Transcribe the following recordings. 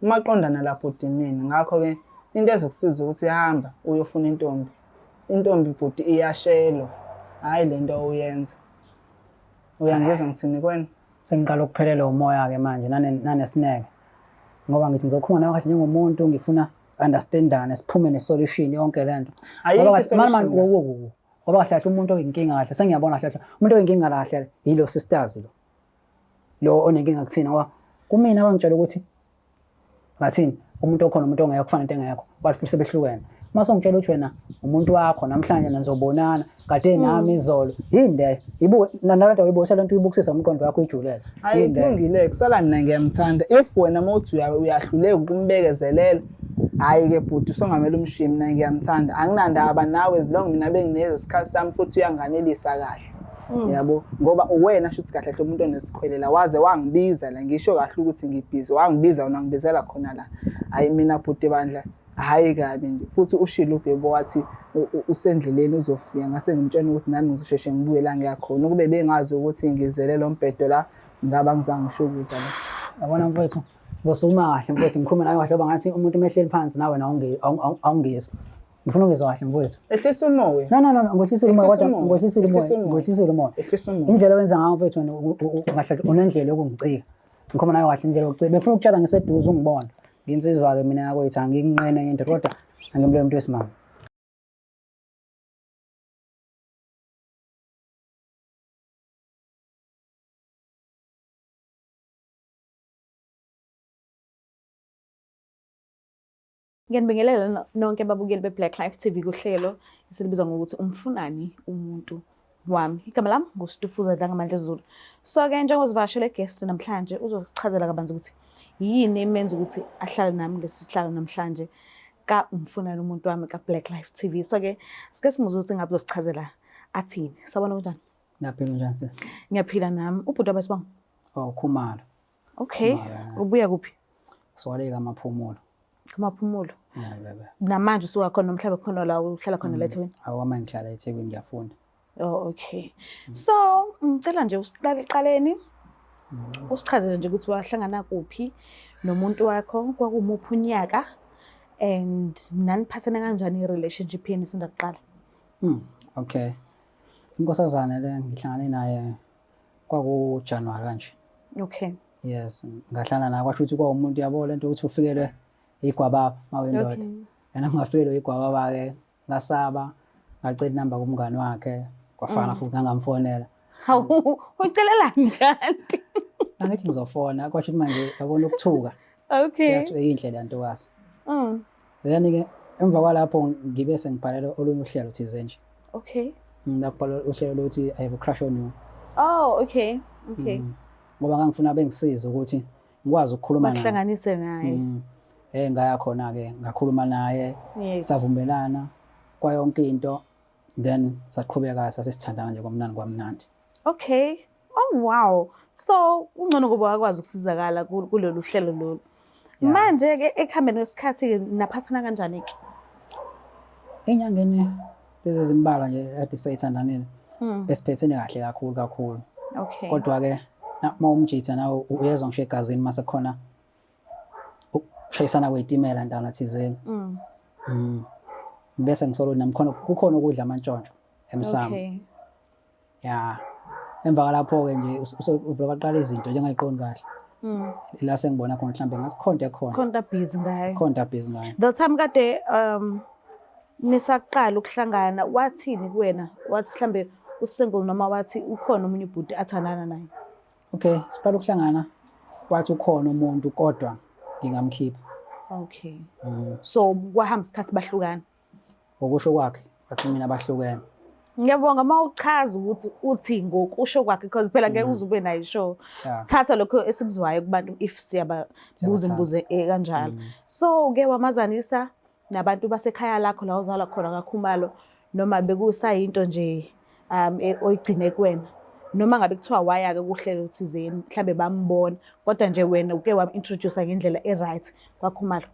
Umaqondana lapho udimini. Ngakho-ke into ezokusiza ukuthi hamba uyofuna intombi. Intombi bhuti iyashelwa, hhayi le nto oyenza. Uyangizwa ngithini kuwena? Sengiqala ukuphelelwa umoya-ke manje nanesineke ngoba ngithi ngizokhuluma nawe kahle njengomuntu ngifuna understandane siphume ne-solution yonke le nto. Ayikho Ngoba kahle- mani- mani, i-solution la. wo- wo- wo. Ngoba kahle kahle umuntu oyinkinga kahle sengiyabona kahle kahle umuntu oyinkinga kahle yilo sisters lo lo onenkinga kuthina ngoba kumina wangitshela ukuthi ngathini umuntu okhona umuntu ongekho kufana into engekho bathi futhi sebehlukene uma songitshela ukuthi wena umuntu wakho namhlanje nizobonana kade nami izolo yini leyo ibuke nalento uyibukisa lento uyibukisisa umqondo wakho uyijulele Hayi yini leyo kulungile kusala mina ngiyamthanda if wena uma uthi uyahluleka ukumbekezelela hhayi-ke bhuti usongamele umshiye mina ngiyamthanda anginandaba nawe as long mina bengineza isikhathi sami futhi uyanganelisa kahle yabo ngoba uwena shuthi kahle hle umuntu onesikhwelela waze wangibiza la ngisho kahle ukuthi ngibhizi wangibiza wena ngibizela khona la hhayi mina bhuti bandla hhayi kabi nje futhi ushilo ubhebo wathi usendleleni uzofika ngase ngimtshena ukuthi nami ngizosheshe ngibuye la ngiyakhona ukube bengazi ukuthi ngizele lo mbhedo la ngaba ngizange ngisho ukuza la. Yabona mfowethu ngizosukuma kahle mfowethu ngikhulume nawe kahle ngoba ngathi umuntu uma ehleli phansi nawe awungizwa. Ngifuna ukuzwa kahle mfowethu. Ehlisa umoya. No no no no, ngehlisile umoya kodwa ngehlisile umoya, ngehlisile umoya. Ehlisa umoya. Indlela owenza ngayo mfowethu wena kahle unendlela yokungicika. Ngikhuluma nawe kahle indlela yokucika. Bengifuna ukutshela ngiseduze ungibone. Nginsizwa-ke mina yakwethu angikunqene into kodwa angimloyo umuntu wesimame. Ngiyanibingelela nonke babukeli be-Black Life TV kuhlelo esilibiza ngokuthi umfunani umuntu wami. Igama lami nguStufuza Dlangamandla Zulu. So-ke njengoba sivakashele guest namhlanje uzosichazela kabanzi ukuthi yini emenza ukuthi ahlale nami kulesi sihlalo namhlanje ka umfunani umuntu wami ka-Black Life TV. So-ke sike simuzwe ukuthi ngabe uzosichazela athini. Sawubona kunjani? Ngiyaphila unjani sisi? Ngiyaphila nami. Ubhuti wami sibonga. Oh Khumalo. Okay. Khumalo. Ubuya kuphi? Swale kaMaphumulo. KaMaphumulo. Yeah bebe. Namanje usuka khona nomhlaba khona la uhlala khona la eThekwini. Awu uma ngihlala eThekwini ngiyafunda. Oh okay. So ngicela nje usiqale eqaleni usichazele nje ukuthi wahlangana kuphi nomuntu wakho kwakumuphi unyaka and naniphathene kanjani i-relationship yenu isanda kuqala. Okay. Inkosazana le ngihlangane naye kwaku January kanje. Okay. Yes, ngahlala naye kwasho ukuthi kwawumuntu yabo lento ukuthi ufikelwe igwababa mawindoda. Okay. Yena ngingafikelwe igwababa ke ngasaba ngacela inamba kumngani wakhe kwafana futhi ngangamfonela. Hawu, ucelelani kanti? Angithi ngizofona kwasho ukuthi manje yabona ukuthuka. Okay. Yathi eyinhle le ntokazi. Then ke emva kwalapho ngibe sengibhalela olunye uhlelo thize nje. Okay. Ngakubhala uhlelo lokuthi I have a crush on you. Oh, okay. Okay. Ngoba ngangifuna bengisize ukuthi ngikwazi ukukhuluma naye. Bakuhlanganise naye. Eh ngaya khona ke ngakhuluma naye Yes. savumelana kwayonke into then saqhubeka sasesithandana nje kwamnandi kwamnandi. Okay. Oh wow. So kungcono kuba wakwazi ukusizakala kulolu hlelo lolu. Yeah. Manje ke ekuhambeni kwesikhathi ke naphathana kanjani ke? Enyangeni lezi zimbalwa nje kade seyithandanile. Besiphethene kahle kakhulu kakhulu. Okay. Kodwa ke uma umjitha nawe uyezwa ngisho egazini mase khona ukushayisana kwetimela ndawana thizeni. Bese ngisola nami khona kukhona ukudla amantshontsho emsamo. Okay. Ya. Emva kwalapho ke nje uvele waqala izinto njengayiqondi kahle. La sengibona khona mhlambe ngathi khonto ekhona. Khonto busy ngayo. Khonto busy ngayo. The time kade nisaqala ukuhlangana wathini kuwena? Wathi mhlambe usingle noma wathi ukhona omunye ubhuti athandana naye? Okay, siqala ukuhlangana wathi ukhona umuntu kodwa ngingamkhipha. Okay. So kwahamba isikhathi bahlukana. Ngokusho kwakhe wathi mina bahlukene. Ngiyabonga uma uchaza ukuthi uthi ngokusho kwakhe because phela ngeke uze ube nayo sure. Sithatha lokho esikuzwayo kubantu if siyababuza imibuzo kanjalo. So ke wamazanisa nabantu basekhaya lakho la uzalwa khona kaKhumalo noma bekusayinto nje oyigcine kuwena noma ngabe kuthiwa waya-ke kuhlelo thizeni mhlambe bambona kodwa nje wena uke wam-introduce ngendlela e-right kwaKhumalo.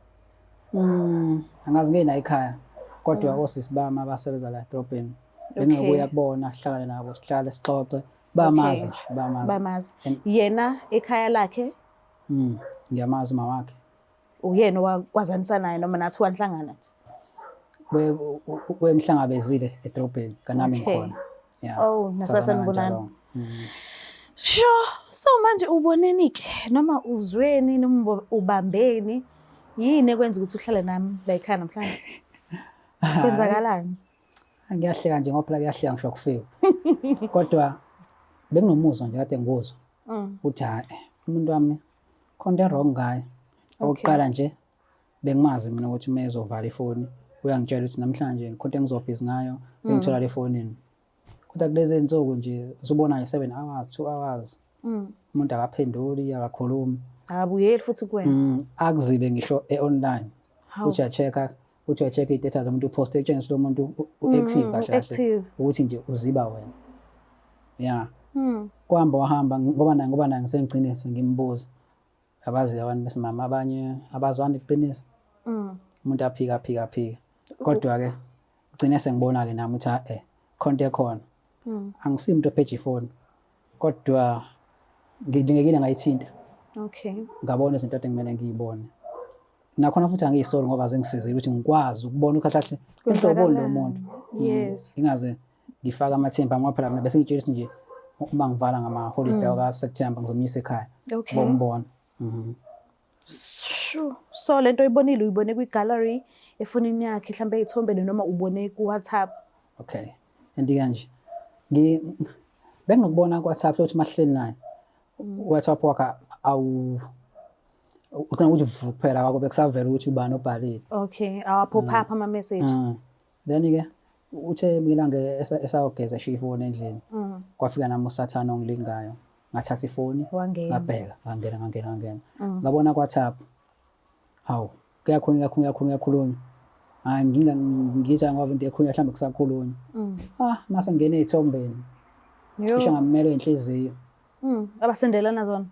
Angazi ngeke nayo ekhaya kodwa osisi bami abasebenza la edrobheni bengekuya kubona sihlangane nabo sihlale sixoxe bamazi nje bamazi. Bamazi. Yena ekhaya lakhe? Ngiyamazi uma wakhe. Uyena owakwazanisa naye noma nathi wanhlangana nje? Wemhlangabezile edrobheni kanami ngikhona. Yeah. Oh, nasasanibonana. Sure. So manje uboneni ke noma uzweni noma ubambeni yini ekwenza ukuthi uhlale nami la ekhaya namhlanje? Kwenzakalani? Ngiyahleka nje ngoba phela kuyahleka ngisho kufiwe. Kodwa benginomuzwa nje kade ngikuzwa. Ukuthi hayi umuntu wami khona into wrong ngaye. Okokuqala nje bengimazi mina ukuthi uma ezovala ifoni uyangitshela ukuthi namhlanje khona into engizobhizi ngayo engithola le fonini. Kodwa kulezi zinsuku nje usubona nje 7 hours, 2 hours. Umuntu akaphenduli, akakhulumi. Akabuyeli futhi kuwena. Akuzibe ngisho e-online. Uthi uya-check-a, uthi uya-check-a i-status umuntu uposte etshengisa lo muntu u-active kahle kahle. Ukuthi nje uziba wena. Yeah. Kwahamba wahamba ngoba naye ngoba naye ngisengigcine sengimbuza. Abazi abantu besimama abanye abazwani iqiniso. Umuntu aphika aphika aphika. Kodwa ke gcine sengibona ke nami ukuthi eh khona into ekhona. Angisiyo umuntu opheje ifoni. Kodwa ngilingekile ngayithinta. Okay. Ngabona izinto ade ngimele ngiyibone. Nakhona futhi angiyisoli ngoba zingisizile ukuthi ngikwazi ukubona ukuthi kahle inhloboni lo muntu. Yes. Ngingaze ngifake amathemba ngoba phela mina bese ngitshela ukuthi nje uma ngivala ngama holiday ka September ngizomyisa ekhaya. Okay. Bombona. Sure. So lento oyibonile uyibone kwi gallery efonini yakhe mhlambe eyithombeni noma ubone ku WhatsApp. Okay. And kanje ngi benginokubona ku WhatsApp ukuthi mahleli naye. WhatsApp wakhe awu ucina ukuthi vu kuphela kwakho bekusavela ukuthi ubani obhalile. Okay, awapop up ama message. Then ke uthe mina ke esayogeza eshiya ifoni endlini. Kwafika nami usathana ongilingayo. Ngathatha ifoni ngabheka ngangena ngangena ngangena. Ngabona ku WhatsApp. Hawu, kuyakhulunywa kuyakhulunywa kuyakhulunywa. Hayi nginga ngithi ngoba into ekhulunywa mhlawumbe kusakhulunywa. Ah, mase ngene ezithombeni. Cishe ngammelwe inhliziyo. Abasendelana zona.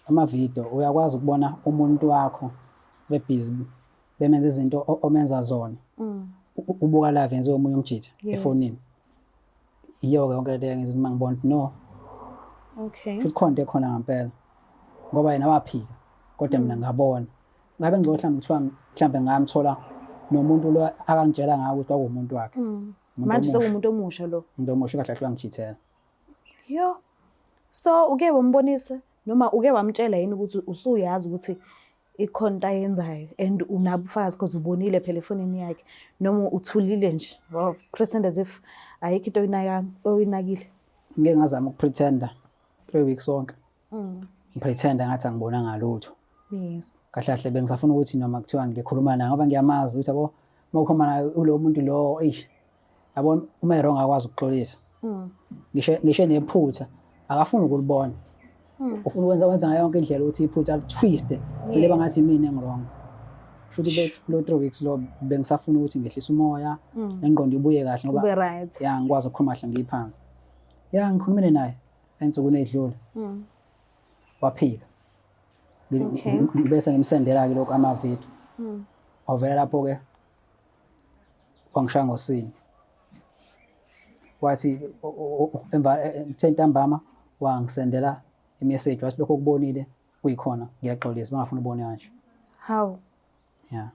Amavidiyo uyakwazi ukubona umuntu wakho bebhizi bemenza izinto omenza zona. Ubuka live yenziwe omunye umjitha efonini. Iyo-ke yonke lento eyangenza ukuthi uma ngibona ukuthi no. Okay. Futhi khona into ekhona ngempela. Ngoba yena waphika kodwa mina ngabona. Ngabe ngcono mhlawumbe kuthiwa mhlawumbe ngamthola nomuntu lo akangitshela ngawo ukuthi kwakuwumuntu wakhe. Manje sekuwumuntu omusha lo. Umuntu omusha kahle kahle wangijithela. Yo. So uke wambonisa noma uke wamtshela yini ukuthi usuyazi ukuthi ikhona into ayenzayo and unabufakazi because ubonile phela efonini yakhe noma uthulile nje well pretend as if ayikho into oyinakile. Ngike ngazama ukupretenda 3 weeks wonke. Ngipretenda ngathi angibonanga lutho. Yes. Kahle kahle bengisafuna ukuthi noma kuthiwa ngikhuluma naye ngoba ngiyamazi ukuthi yabo uma ukhuluma naye ulo muntu lo eish yabona uma wrong akwazi ukuxolisa. Ngisho nephutha akafuni ukulibona. Ufuna ukwenza wenza ngayo yonke indlela ukuthi iphutha alitwiste gcine bangathi mina engirong. Futhi lo 3 weeks lo bengisafuna ukuthi ngehlise umoya nengqondo ibuye kahle ngoba ya ngikwazi ukukhuluma kahle ngiphansi. Ya ngikhulumile naye ensukwini ezidlule. Waphika. Bese ngimsendela ke lokho amavidiyo. Wavela lapho ke wangishaya ngosini. Wathi emva ngithe ntambama wangisendela imessage wathi lokho okubonile kuyikhona ngiyaxolisa bangafuna ubone kanje. Hawu. Yeah.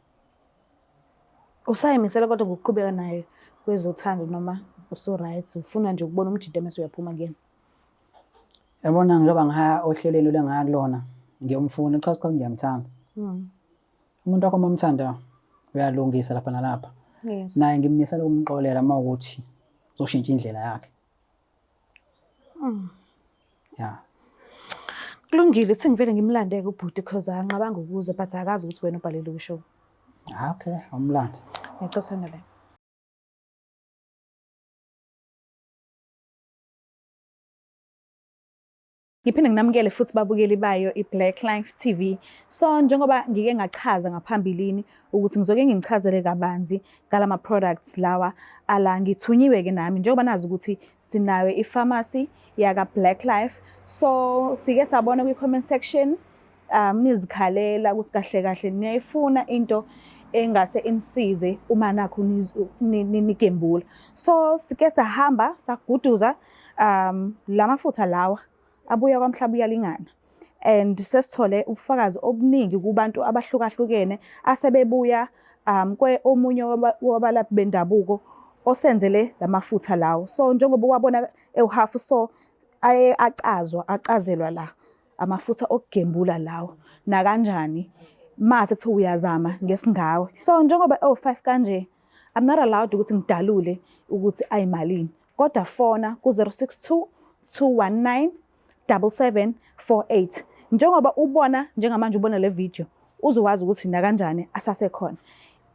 Usayimisela kodwa ngokuqhubeka naye kwezothando noma usu right ufuna nje ukubona umjita mase uyaphuma kuyena? Yabona njengoba ngihaya ohlelweni lengaya kulona ngiyomfuna cha cha ngiyamthanda. Umuntu wakho uma umthanda uyalungisa lapha nalapha. Yes. Naye ngimmisela ukumxolela uma ukuthi uzoshintsha indlela yakhe. Yeah. Kulungile thi ngivele ngimlande ke ubhuti because anqabanga ukuza but akazi ukuthi wena ubhalele kwishow. Ah, okay, awumlande. Ngiyacela sithandele. Ngiphinde nginamukele futhi babukeli bayo i-Black Life TV. So njengoba ngike ngachaza ngaphambilini ukuthi ngizoke nginichazele kabanzi ngalama products lawa ala ngithunyiwe ke nami njengoba nazi ukuthi sinayo i-pharmacy yaka Black Life. So sike sabona kwi-comment section nizikhalela ukuthi kahle kahle niyayifuna into engase inisize uma nakho nigembula. So sike sahamba saguduza lamafutha lawa abuya kwaMhlaba uyalingana. And sesithole ubufakazi obuningi kubantu abahlukahlukene asebebuya kwe omunye wabalaphi bendabuko osenzele lamafutha lawo. So njengoba wabona ewuhafu so aye acazwa acazelwa la amafutha okugembula lawo nakanjani mase kuthiwa uyazama ngesingawe. So njengoba ewu-5 kanje I'm not allowed ukuthi ngidalule ukuthi ayimalini, kodwa fona ku-062 219 7748. Njengoba ubona njengamanje ubona le video uzowazi ukuthi nakanjani asasekhona.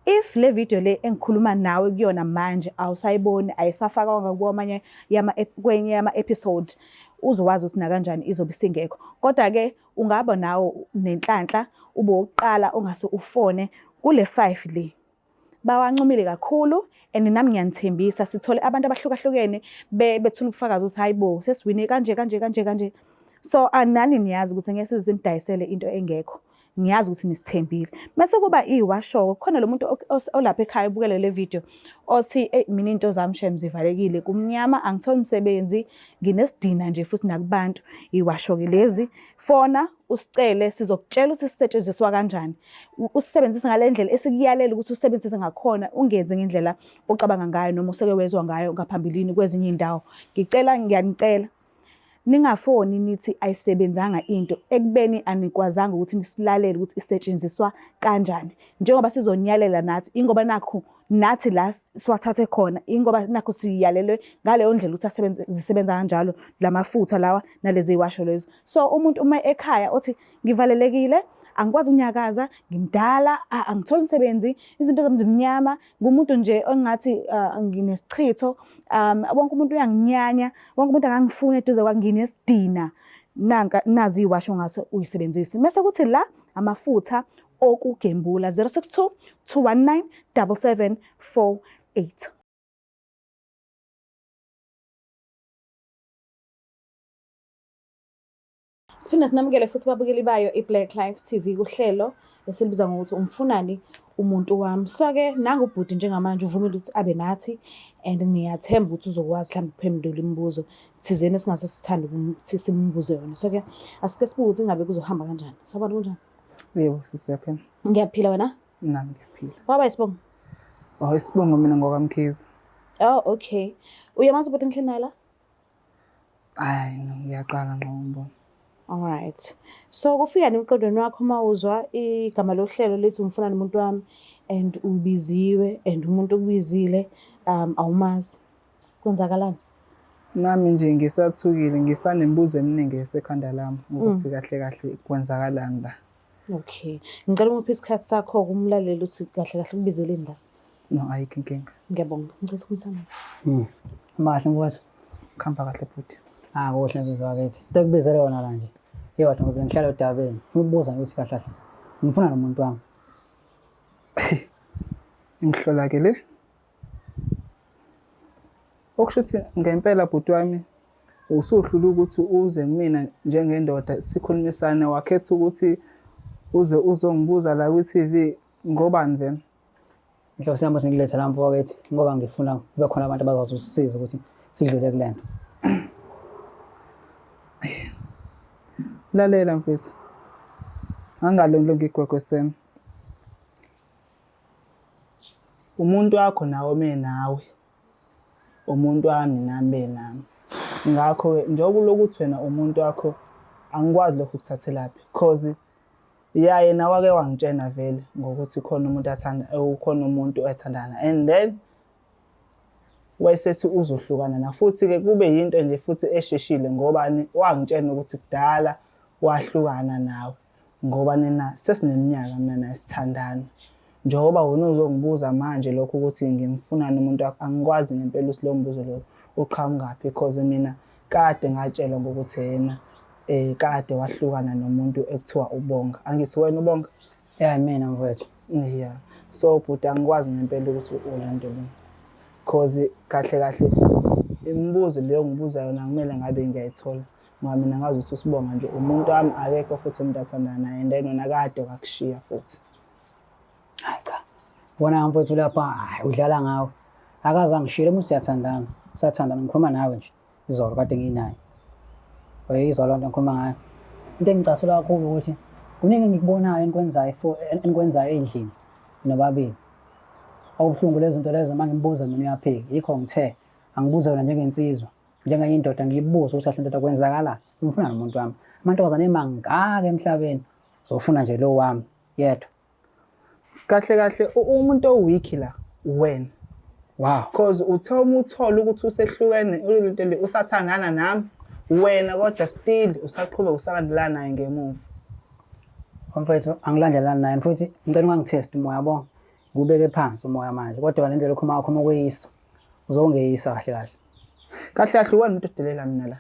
If le video le engikhuluma nawe kuyona manje awusayiboni, ayisafakwanga kwamanye yama kwenye yama episode, uzowazi ukuthi nakanjani izobe isingekho. Kodwa ke ungaba nawo nenhlanhla ube wokuqala ongase ufone kule 5 le. Bawancomile kakhulu and nami ngiyanithembisa sithole abantu abahlukahlukene bethula ubufakazi ukuthi hayi bo sesiwine kanje kanje kanje kanje. So nani niyazi ukuthi ngeke size sinidayisele into engekho. Ngiyazi ukuthi nisithembile. Mase kuba iwasho khona lo muntu olapha ekhaya ubukele le video othi hey mina into zami shem zivalekile kumnyama angitholi umsebenzi nginesidina nje futhi nakubantu iwasho ke lezi fona usicele sizokutshela ukuthi sisetshenziswa kanjani usisebenzise ngale ndlela esikuyalela ukuthi usebenzise ngakhona ungenzi ngendlela ocabanga ngayo noma useke wezwa ngayo ngaphambilini kwezinye indawo. Ngicela ngiyanicela ningafoni nithi ayisebenzanga into ekubeni anikwazanga ukuthi nisilalele ukuthi isetshenziswa kanjani. Njengoba sizoniyalela nathi ingoba nakhu nathi la siwathathe khona ingoba nakho siyalelwe ngaleyo ndlela ukuthi asebenze zisebenza kanjalo lamafutha lawa nalezi ziwasho lezo. So umuntu uma ekhaya othi ngivalelekile angikwazi ukunyakaza ngimdala angitholi umsebenzi izinto zami zimnyama ngumuntu nje ongathi nginesichitho wonke umuntu uyanginyanya wonke umuntu akangifuni eduze kwami nginesidina nanka nazi iwasho ngase uyisebenzise. Mase kuthi la amafutha okugembula 062 219 7748. Siphinde sinamukele futhi babukeli bayo iBlack Life TV kuhlelo esilibiza ngokuthi umfunani umuntu wami. So-ke nangu ubhuti njengamanje uvumile ukuthi abe nathi and ngiyathemba ukuthi uzokwazi mhlawumbe ukuphendula imibuzo thizeni esingase sithande ukuthi simbuze yona. So-ke asike sibuke ukuthi ingabe kuzohamba kanjani. Sawubona, kunjani? Yebo, sisi uyaphila. Ngiyaphila wena? Nami ngiyaphila. Waba isibongo? Oh, isibongo mina ngokwaMkhize. Oh, okay. Uyamazi ubhuti engihleli naye la? Hayi, no, ngiyaqala ngqo ukumbona. Alright. So kufika emqondweni wakho uma uzwa igama lohlelo lithi umfuna nomuntu wami and ubiziwe and umuntu okubizile awumazi. Kwenzakalani? Nami nje ngisathukile ngisanemibuzo eminingi esekhanda lami ukuthi kahle kahle kwenzakalani la. Okay. Ngicela umuphe isikhathi sakho kumlaleli ukuthi kahle kahle kubizeleni la. No, ayikho inkinga. Ngiyabonga. Ngicela ukumsana. Mahle mfowethu. Kuhamba kahle bhuti. Ah, kuhle nzuzo wakithi. Into ekubizele yona la nje. Iyodwa ngoba ngihlala odabeni. Ngifuna ukubuza nje ukuthi kahle kahle. Ngifuna nomuntu wami. Ngihlola ke le. Okusho ukuthi ngempela bhuti wami usuhlula ukuthi uze kumina njengendoda sikhulumisane wakhetha ukuthi uze uzongibuza la kwi-TV ngobani vele? Inhloso yami sengiletha la mfowethu ngoba ngifuna kube khona abantu abazokwazi ukusisiza ukuthi sidlule kule nto. Lalela mfethu. Angalongi igwegweseni. Umuntu wakho nawe menawe. Umuntu wami nami benami. Ngakho-ke njengoba ulokhu uthi wena umuntu wakho angikwazi lokhu kuthathelaphi cause ya yena wake wangitshena vele ngokuthi khona umuntu athanda ukhona umuntu ethandana and then wayesethi uzohlukana na futhi-ke kube yinto nje futhi esheshile ngobani wangitshena ukuthi kudala wahlukana nawe ngoba nina sesineminyaka mina naye sithandana. Njengoba wena uzongibuza manje lokho ukuthi ngimfunani umuntu wakho angikwazi ngempela ukuthi lowo mbuzo lowo uqhamukaphi because mina kade ngatshelwa ngokuthi yena kade wahlukana nomuntu ekuthiwa uBonga. Angithi wena uBonga? Yeah, mina mfowethu. Yeah. So bhuti angikwazi ngempela ukuthi ulandeleni. Cause kahle kahle imibuzo leyo ngibuza yona kumele ngabe ngiyayithola. Ngoba mina ngazi ukuthi usibonga nje umuntu wami akekho futhi umuntu athandana naye and then wena kade wakushiya futhi. Hayi cha. Bona mfowethu lapha hayi udlala ngawe. Akaze angishiyele umuntu siyathandana. Siyathandana ngikhuluma nawe nje. Izolo kade nginaye. Uyayizwa loo nto ngikhuluma ngayo? Into engicasula kakhulu ukuthi kuningi engikubonayo enikwenzayo enikwenzayo endlini nobabili. Okubuhlungu lezi zinto lezo uma ngimbuza mina uyaphika. Yikho ngithe angibuze wena njengensizwa, njengenye indoda ngiyibuze ukuthi kahle ndoda kwenzakalani? Ngifuna nomuntu wami. Amantombazane emangaka emhlabeni, uzofuna nje lo wami yedwa. Kahle kahle umuntu oweak la wena. Wow. Cause uthe uma uthola ukuthi usehlukene ulento le usathandana nami wena kodwa still usaqhubeka usalandelana naye ngemuva. Mfethu angilandelani naye futhi ngicela ungangithesti umoya yabo. Ngubeke phansi umoya manje kodwa le ndlela okhuluma ngakho uma ukweyisa uzongeyisa kahle kahle. Kahle kahle wena umuntu odelela mina la.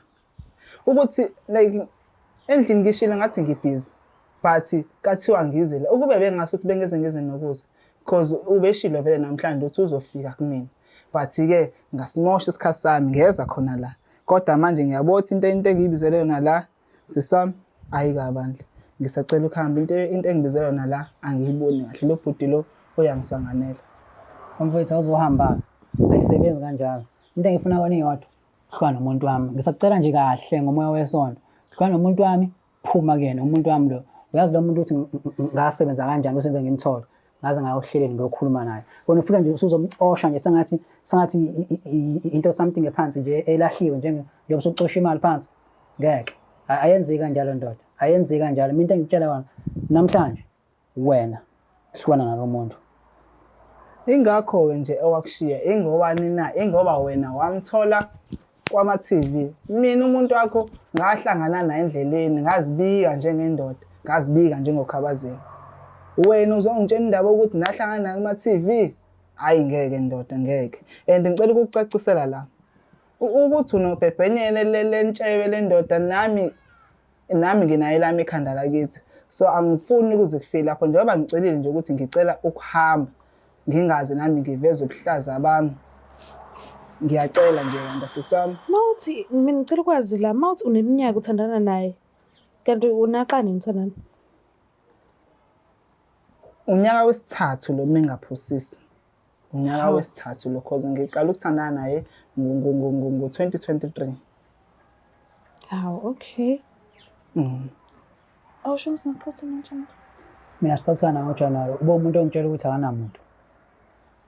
Ukuthi like endlini ngishilo ngathi ngibhizi but kathiwa ngize la ukube bengazi ukuthi bengeze ngize nokuza because ubeshilo vele namhlanje ukuthi uzofika kumina but-ke ngasimosha isikhathi sami ngeza khona la kodwa manje ngiyabona ukuthi into engiyibizele yona la sisi wami ayikabandla ngisacela ukuhamba into engibizele yona la angiyiboni kahle lo bhuti lo uyangisanganela. Mfowethu awuzohamba ayisebenzi kanjalo into engifuna kona iyodwa hlukana nomuntu wami ngisakucela nje kahle ngomoya wesonto hlukana nomuntu wami phuma kuyena umuntu wami lo uyazi lo muntu ukuthi ngasebenza kanjani ukuthi ngize ngimthole ngaze ngayohleleni ngiyokhuluma naye wena ufika nje usuzomcosha nje sengathi sengathi into something ephansi nje elahliwe njenge njengoba usucosha imali phansi ngeke ayenzeki kanjalo ndoda ayenzeki kanjalo mina into engikutshela yona namhlanje wena hlukana nalo muntu. Ingakho-ke nje owakushiya ingobani na? Ingoba wena wamthola kwama-TV. Mina umuntu wakho ngahlangana naye endleleni ngazibika njengendoda, ngazibika njengokhabazela. Wena uzongitshela indaba yokuthi nahlangana naye kuma-TV? Hhayi ngeke ndoda ngeke. And ngicela ukukucacisela la ukuthi unobhebhenyene lentshebe lendoda nami Nami nginayo elami ikhanda lakithi so angifuni kuze kufike lapho njengoba ngicelile nje ukuthi ngicela ukuhamba ngingaze nami ngiveze ubuhlaza bami ngiyacela nje wanda sisi wami. Mawuthi mina ngicela ukwazi la mawuthi uneminyaka uthandana naye kanti unaqani nithandana? Unyaka wesithathu lo mengaphosisi. Unyaka wesithathu lo cause ngiqala ukuthandana naye ngo-2023. Hawu, okay. Awusho ukuthi ngiphuthe manje. Mina sixoxisana ngoJanuwari ube umuntu ongitshela ukuthi akanamuntu.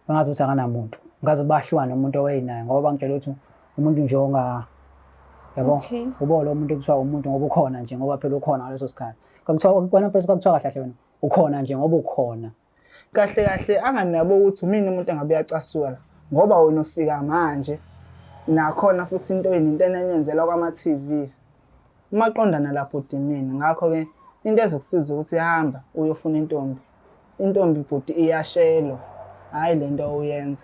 Bengazi ukuthi akanamuntu. Ngaze bahlukane nomuntu owayenaye ngoba bangitshela ukuthi umuntu nje onga yabo Okay. ubo lo muntu kuthiwa umuntu ngoba ukhona nje ngoba phela ukhona ngaleso sikhathi. Kwakuthiwa kwena mfethu kwakuthiwa kahle kahle wena ukhona nje ngoba ukhona. Kahle kahle anganabo ukuthi umini umuntu engabe uyacasuka la ngoba wena ufika manje nakhona futhi into yini into enanyenzela kwama-TV umaqondana lapho udimini ngakho-ke into ezokusiza ukuthi hamba uyofuna intombi intombi bhuti iyashelwa hhayi le nto oyenza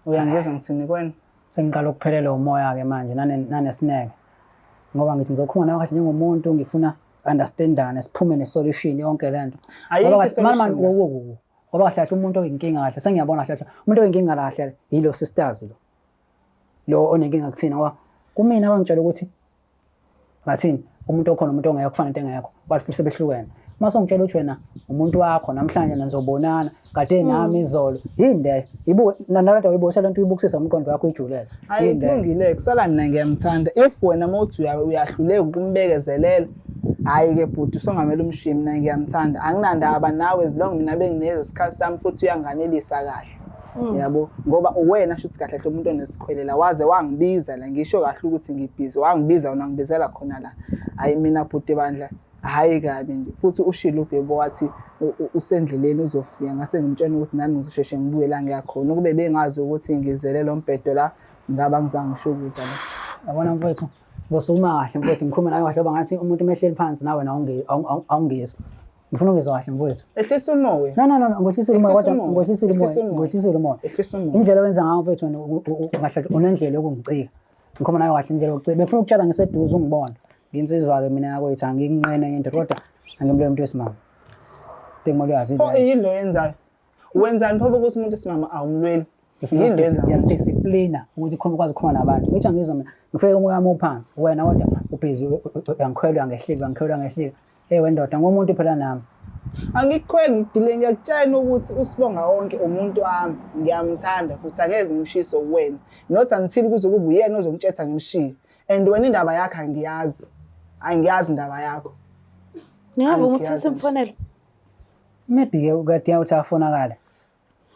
uyangizwa ngithini kwena Sengiqala ukuphelelwa umoya-ke manje nanesineke ngoba ngithi ngizokhuluma nawe kahle njengomuntu ngifuna understandane siphume ne-solution yonke le nto. Ayikho i-solution la. Ngoba kahle kahle umuntu oyinkinga kahle sengiyabona kahle kahle umuntu oyinkinga kahle yilo sisters lo lo onenkinga kuthina ngoba kumina wangitshela ukuthi ngathini umuntu okhona umuntu ongekho kufana into engekho wathi futhi sebehlukene uma songitshela ukuthi wena umuntu wakho namhlanje nizobonana kade nami izolo yini leyo ibuke nalento uyibuka lento uyibukisisa umqondo wakho uyijulele Hayi yini leyo kulungile kusala mina ngiyamthanda if wena uma uthi uyahluleka ukumbekezelela hhayi-ke bhuti usongamele umshiye mina ngiyamthanda anginandaba nawe as long mina bengineza isikhathi sami futhi uyanganelisa kahle yabo ngoba uwena shuthi kahle kahle umuntu onesikhwelela waze wangibiza la ngisho kahle ukuthi ngibhizi wangibiza wena ngibizela khona la hhayi mina bhuti bandla hhayi kabi nje futhi ushilo ubhebo wathi usendleleni uzofika ngase ngimtshela ukuthi nami ngizosheshe ngibuye la ngiyakhona ukube bengazi ukuthi ngizele lo mbhedo la ngaba ngizange ngisho ukuza la. Yabona mfowethu ngizosukuma kahle mfowethu ngikhulume nawe kahle ngoba ngathi umuntu uma ehleli phansi nawe awungizwa ngifuna ukuzwa kahle mfowethu. Ehlisa umoya. No no no ngehlisile umoya kodwa ngehlisile umoya ngehlisile umoya. Ehlisa umoya. Indlela owenza ngayo mfowethu wena kahle unendlela yokungicika. Ngikhuluma nawe kahle indlela yokucika. Bengifuna ukutshela ngiseduze ungibona. Nginsizwa-ke mina yakwethu angikunqene into kodwa angimlweli umuntu wesimame. Into uyazi Pho yini lo yenzayo? Wenzani pho ukuthi umuntu wesimame awumlweli? Yini lo yenzayo? Ngiyadisciplina ukuthi khona ukwazi ukukhuluma nabantu. Ngithi angizwa mina ngifike umoya wami uphansi. Wena kodwa ubhizi uyangikhwela uyangehlika uyangikhwela uyangehlika. Hey wendoda ngumuntu phela nami. Angikukhweli ngidile ngiyakutshela ukuthi usibonga wonke umuntu wami ngiyamthanda futhi angeze ngimshise kuwena. Not until kuze kube uyena ozongitshetha ngimshiye. And wena indaba yakhe angiyazi. Angiyazi indaba yakho. Ningavuma ukuthi Angiyazi. simfonele? Maybe-ke ukadinga ukuthi afonakale.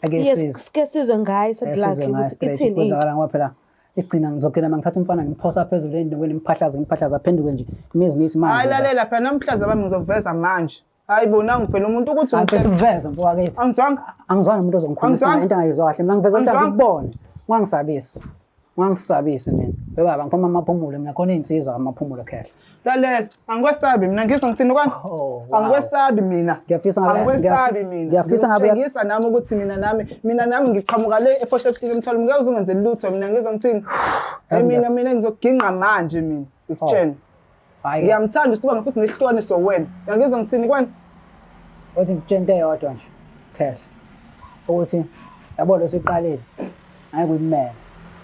Ake Yes, sizwe. sike sizwe ngaye Ake lakhe sizwe ngaye ukuthi straight. ithini into. Kwenzakala ngoba phela isigcina ngizogcina uma ngithatha umfana ngimphosa phezulu endongeni ngimphahlaze ngimphahlaze aphenduke nje imizi misi manje. Hayi lalela phela namhlaza bami ngizokuveza manje. Hayi bo nangu phela umuntu ukuthi Hayi mfethu uveze mfowakethu. Angizwanga. Angizwani umuntu ozongikhulumisa Angizwanga. into angayizwa kahle. Mina ngiveza into Angizwanga. angikubone. Ungangisabisi. Ungangisabisi mina. Bebaba ngiphuma amaphumulo mina khona iy'nsizwa amaphumulo khehla. Lalela, angikwesabi mina ngizwa ngithini kwani? Oh, wow. Angikwesabi mina. Ngiyafisa ngabe- Angikwesabi mina. ngiyafisa ngabe- Ngiyakutshengisa nami ukuthi mina nami ngiqhamuka le ePort emthwalo ngeke uzungenzeli lutho mina ngizwa ngithini? Yazi Mina ngizoginqa manje mina. Ngikutshela. Hhayi-ke, Ngiyamthanda usuka futhi ngihlukaniswe wena. Uyangizwa ngithini kwani? uthi ngikutshela into eyodwa nje khehla ukuthi yabo lo suyiqalile ngeke uyimele.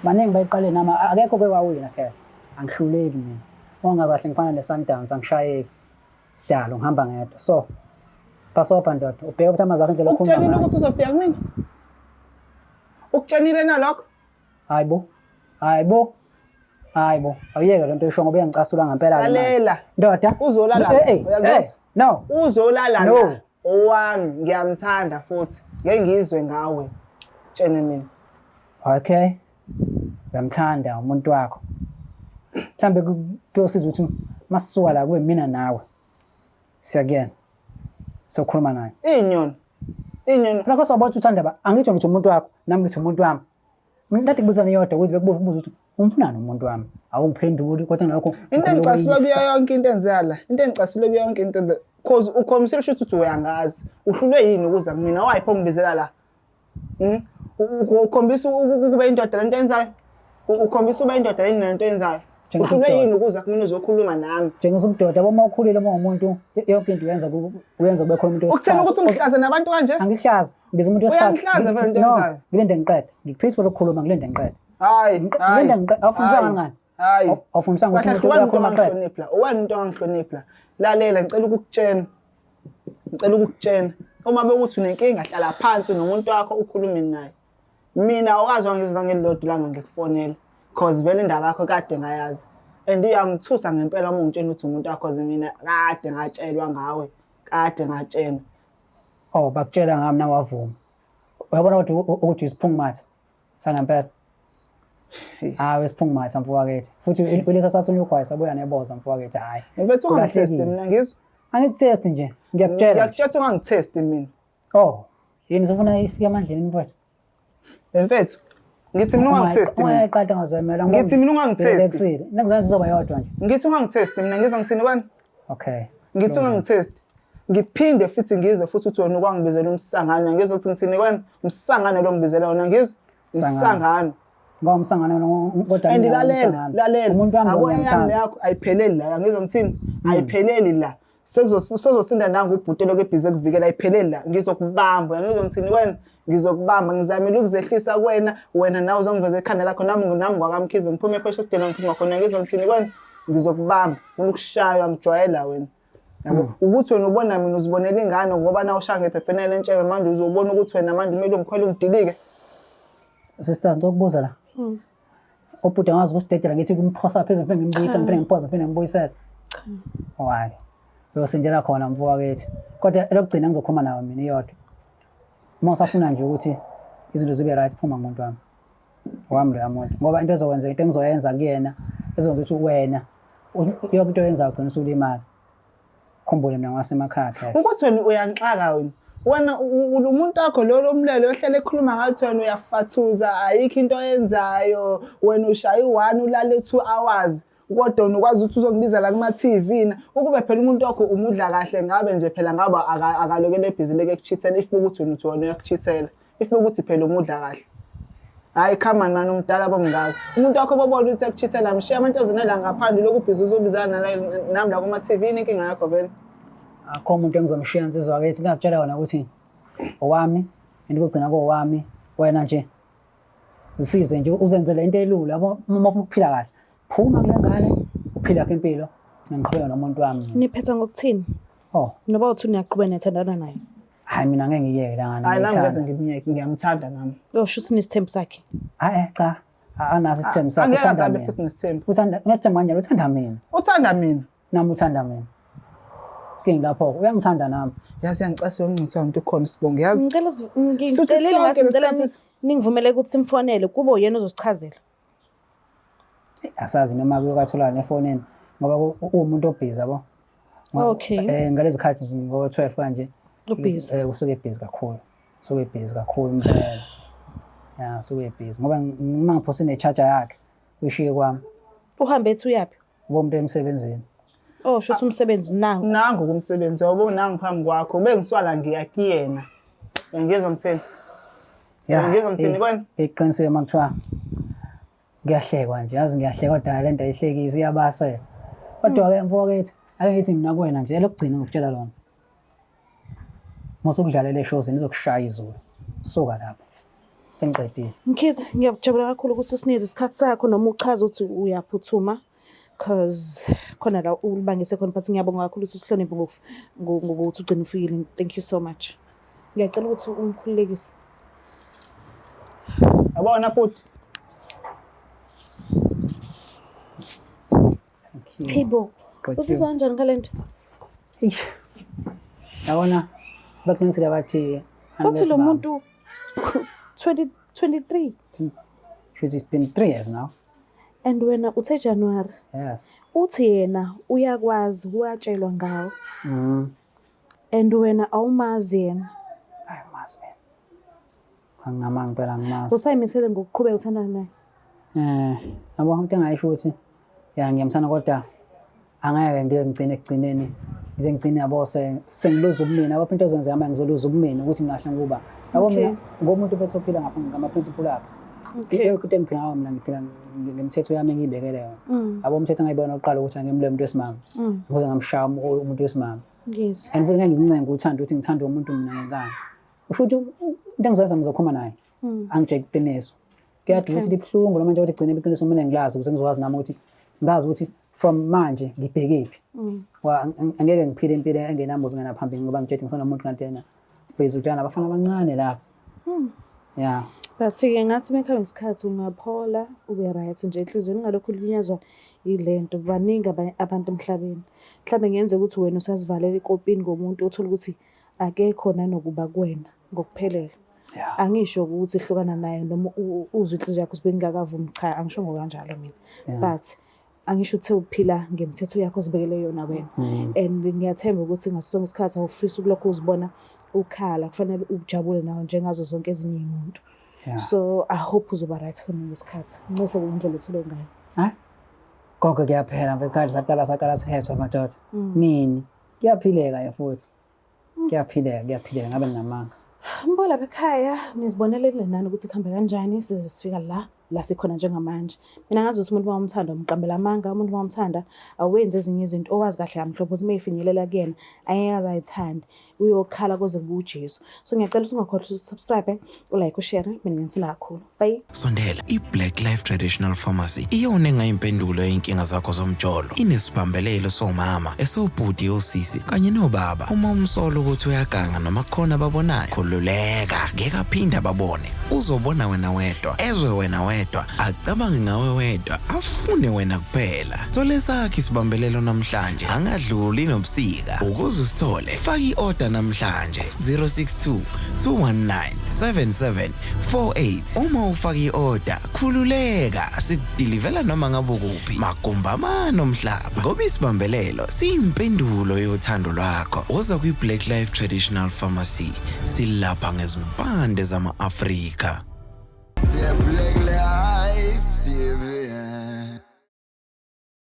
Baningi bayiqalile nami akekho oke wawina khehla. Angihluleki mina. Uma ungazi kahle ngifana ne-Sundowns angishayeki. Sidalo ngihamba ngedwa. So bhasobha ndoda ubheke ukuthi amazwi akho indlela okhuluma Ukutshelile ngayo. ukuthi uzofika kumina? Ukutshelile nalokho? Hayi bo. Hayi bo. Hayi bo. Awuyeke lento oyisho ngoba uyangicasula ngempela ke manje. Lalela. Ndoda. Uzolala Eh, la, eh, uyangizwa? eh, no. Uzolala No. la. Owami ngiyamthanda futhi. Ngeke ngizwe ngawe. Tshene mina. Okay. Uyamthanda umuntu wakho. Mhlambe kuyosiza ukuthi masisuka la kube mina nawe. Siya kuyena. Sokhuluma naye. Inyoni. Inyoni. Phela kwasabona ukuthi uthanda ba angitsho ngithi umuntu wakho nami ngithi umuntu wami. Mina ngathi kubuzana iyodwa ukuthi bekubuza ubuza ukuthi umfunani umuntu wami. Awungiphenduli kodwa nalokho Into engicasula kuyo yonke into enzeka la. Into engicasula kuyo yonke into enzeka cause ukhombisile shuthi ukuthi uyangazi. Uhlulwe yini ukuza kumina? Wayipho ngibizela la? Ukhombisa ukuba indoda lento enzayo. Ukhombisa ukuba indoda yini lento enzayo. Tshengisa Uhlulwe ubudoda. yini ukuza kumina uzokhuluma nami? Tshengisa ubudoda yabo uma ukhulile uma umuntu yonke into uyenza uyenza kube khona umuntu Ukuthena ukuthi ungihlaze nabantu kanje? Angihlazi, ngibiza umuntu wesithathu. Uyangihlaza vele into No, oyenzayo. ngilinde ngiqede. Ngikuphile lokukhuluma ngilinde ngiqede. Hayi, hayi. Ngilinde ngiqede. Awufundiswanga hayi, ngani? Hayi. Awufundiswanga ukuthi Kahle umuntu wena umuntu uyakhuluma qede. ongangihloniphi la. Wena umuntu ongangihloniphi la. Lalela ngicela ukukutshena. Ngicela ukukutshena. Uma bekuthi unenkinga hlala phansi nomuntu wakho ukhulume naye. Mina awukazi wangizwa ngelilodwa ilanga ngikufonela. Cause vele indaba yakho kade ngayazi. And iyangithusa ngempela uma ungitshela ukuthi umuntu wakho cause mina kade ngatshelwa ngawe. Kade ngatshelwa. Oh, bakutshela ngami nawe wavuma. Uyabona kodwa ukuthi isiphungumatha sangempela. Hayi isiphungumatha mfowakethu. Futhi ulisa sathi unyugwayi sabuya neboza mfowakethu hayi. Mfethu ungangithesti Ulahlekile. mina ngizwa. Angikuthesti nje, ngiyakutshela. nje. Ngiyakutshela ungangithesti mina. Oh, yini sifuna ifike emandleni mfowethu? Mfethu, ngithi mina ungangithesti mina. Ungayiqeda ngazwemela. Ngithi mina ungangithesti. Relaxile. Nekuzathi izoba yodwa nje. Ngithi ungangithesti mina ngizwa ngithini wena? Okay. Ngithi ungangithesti. Ngiphinde futhi ngizwe futhi ukuthi wena ukwangibizela umsangano. Ngizwe ukuthi ngithini wena? Umsangano lo ngibizela wona ngizwe. Umsangano. Umsangano. Ngoba umsangano kodwa And mina lalela, umsangano. lalela. Umuntu wami Abo eyami ngiyamthanda. yakho ayipheleli la. Ngizwa ngithini? Ayipheleli la. Sezosinda nangu ubhuti lokhu ebhizi ekuvikela ayipheleli la. Ngizokubamba. Ngizwa ngithini wena? Ngizokubamba. Ngizamile ukuzehlisa kuwena. Wena nawe uzongiveza ekhanda lakho nami ngwakamkhize ngiphume ephesheya kudela ngiphuma khona. Ngizwa ngithini wena? Ngizokubamba. Ngifuna ukushaywa ngijwayela wena. Yabo ukuthi wena ubona mina uzibonela ingane ngoba na ushaya ngephephenela lentshebe manje uzobona ukuthi wena manje kumele ungikhwele ungidilike. Sister, ngicela ukubuza la. Ubhuti angazi ukusidedela ngithi kumphosa phezulu ngiphinde ngimbuyise ngiphinde ngiphosa ngiphinde ngibuyisele. Oh hayi. Uyosindela khona mfowakethu. Kodwa elokugcina ngizokhuluma nawe mina iyodwa. Uma usafuna nje ukuthi izinto zibe right phuma ngumuntu wami. Wami loya muntu. Ngoba into ezokwenzeka into engizoyenza kuyena ezokwenza ukuthi wena yonke into oyenzayo ugcina usulimala. Khumbule mina ngwasemakhaya khehla. Ukuthi wena uyangixaka wena. Wena umuntu wakho lo lomlelo ohlele ekhuluma ngathi wena uyafathuza ayikho into oyenzayo wena ushaya u-1 ulale 2 hours kodwa wena ukwazi ukuthi uzongibiza la kuma-TV na ukube phela umuntu wakho umudla kahle ngabe nje phela ngabe akalokele ebhizi leke ekuchithela if ukuthi wena uthi wena uyakuchithela if ukuthi phela umudla kahle. Hayi come on man umdala bomngaka. Umuntu wakho bobona ukuthi akuchithela mshiya amantombazane la ngaphandle lokhu ubhizi uzobizana nami la kuma-TV inkinga yakho vele. Akho umuntu engizomshiya insizwa kithi ngakutshela wona ukuthi owami into kugcina kowami wena nje zisize nje uzenzele into elula yabo uma ufuna ukuphila kahle phuma kule ngane uphila yakho impilo ngiqhubeka nomuntu wami mina. Niphetha ngokuthini? Oh Noba uthi niyaqhubeka niyathandana naye. hayi mina ngeke ngiyeke la ngane Hayi nami ngeze ngiyayithanda. ngimyeke ngiyamthanda nami. Uyosho ukuthi nesithembu sakhe. Hayi cha anaso isithembu sakhe Angeke uthanda azabe mina. futhi nesithembu. Uthanda unesithembu kanjani uthanda mina. Uthanda mina. Nami uthanda mina. Inkinga lapho uyangithanda nami. Yazi yangicasula ungcithiwa umuntu ukhona sibonge yazi. Ngicela Suthi ngicelile sonke ngathi ngicela lesikhathi- ningivumele ukuthi simfonele kube uyena ozosichazela. Asazi noma kuyokatholana nefonini ngoba uwumuntu obhizi yabo. Okay. Ngalezi khathi nje ngo-12 kanje. Ubhizi. Usuke ebhizi kakhulu. Usuke ebhizi kakhulu impela. Ya, usuke ebhizi ngoba uma ngiphose ne-charger yakhe uyishiye kwami. Uhambe ethi uyaphi? Uba umuntu emsebenzini. Oh, shuthi umsebenzi nangu. Nangu kumsebenzi wabo nangu phambi kwakho bengiswala ngiya kuyena. Ngizwa mthini? Ya, Ngizwa mthini kwena? Iqinisile uma kuthiwa kuyahlekwa nje, yazi ngiyahleka kodwa le nto ayihlekisi iyabasela. Kodwa-ke mfowethu, ake ngithi mina kuwena nje elokugcina ngikutshela lona. Musa ukudlalela eshozini izokushaya izulu. Suka lapho. Sengiqedile. Mkhize, ngiyajabula kakhulu ukuthi usinikeze isikhathi sakho noma uchaze ukuthi uyaphuthuma cause khona la ulibangise khona but ngiyabonga kakhulu ukuthi usihloniphe ngokuthi ugcine ufikile. Thank you so much. Ngiyacela ukuthi ungikhululekise. Yabona futhi. Hey bo, uzizwa kanjani ngale nto? Eish. Yabona baqinisile bathi Uthi lo muntu 2023 Shuthi it's been 3 years now. and wena uthe January. Yes. Uthi yena uyakwazi watshelwa ngawo and wena awumazi yena. Hayi mazi mina. Anginamanga impela angimazi. Usayimisele ngokuqhubeka uthandana naye. Yabo into engayisho ukuthi ya ngiyamthanda kodwa angeke ngize ngigcine ekugcineni ngize ngigcine yabo sengiluza ubumina yabo into ezenzeka manje ngizoluza ubumina ukuthi mina kahle ngikuba yabo mina ngomuntu mfethu ophila ngapha ngama-principle akhe. Into engiphila ngayo mina ngiphila ngemithetho yami engiyibekele yona. Yabo umthetho engayibona uqala ukuthi angimle umuntu wesimame. Ngize ngamshaya umuntu wesimame. Yes. And futhi ngeke ngimncenge uthando ukuthi ngithanda umuntu mina ngenkani. Futhi into engizoyenza ngizokhuluma naye. Angitshele iqiniso. Kuyadinga ukuthi libuhlungu noma nje ukuthi igcine iqiniso mina ngilazi ukuze ngizokwazi nami ukuthi ngazi ukuthi from manje ngibhekephi. Angeke ngiphile impilo engenamuva engenaphambili ngoba ngitshela ngisenomuntu kanti yena busy udlala nabafana abancane lapha. Yeah. But-ke ngathi uma kuhamba isikhathi ungaphola ube right nje enhliziyweni ungalokhu ulinyazwa yile nto. Baningi abantu emhlabeni. Mhlawumbe kungenzeka ukuthi wena usazivalela ikopini ngomuntu uthole ukuthi akekho nanokuba kuwena ngokuphelele. Angisho ukuthi hlukana naye noma uzwe inhliziyo yakho ukuthi bengingakavumi, cha angisho ngokanjalo mina. But angisho uthe uphila ngemithetho yakho ozibekele yona wena. And ngiyathemba ukuthi ngaso sonke isikhathi awufisi ukulokhu uzibona ukhala, kufanele ujabule nawe njengazo zonke ezinye iy'muntu. So I hope uzoba right khona ngesikhathi. Ncese ngendlela othule ngayo. Hayi. Konke kuyaphela mfethu, saqala sihethwa madoda. Nini? Kuyaphileka futhi. Kuyaphileka ngabe nginamanga. Mbo lapha ekhaya nizibonelele nani ukuthi kuhambe kanjani size sifika la sikhona njengamanje. Mina ngazi ukuthi umuntu uma umthanda umqambela amanga, umuntu uma umthanda awenzi ezinye izinto owazi kahle kamhlophe ukuthi uma efinyelela kuyena angeke aze ayithande, uyokhala kuze kube uJesu. So ngiyacela ukuthi ungakhohlwa ukuthi usubscribe, ulike, ushare, mina ngiyathanda kakhulu. Bye. Sondela, i-Black Life Traditional Pharmacy iyona engayimpendulo yey'nkinga zakho zomjolo. Inesibambelelo somama, esobhuti, osisi kanye nobaba. Uma umsola ukuthi uyaganga noma kukhona ababonayo, khululeka, ngeke aphinde ababone. Uzobona wena wedwa, ezwe wena wedwa, acabange ngawe wedwa, afune wena kuphela. Thola esakho isibambelelo namhlanje, angadluli nobusika. Ukuze usithole, faka i-order namhlanje 062 219 7748. Uma ufaka i-order, khululeka, sikudilivela noma ngabe ukuphi, magumbi amane omhlaba. Ngoba isibambelelo siyimpendulo yothando lwakho. Woza kwi-Black Life Traditional Pharmacy, silapha ngezimpande zama-Afrika. They're black.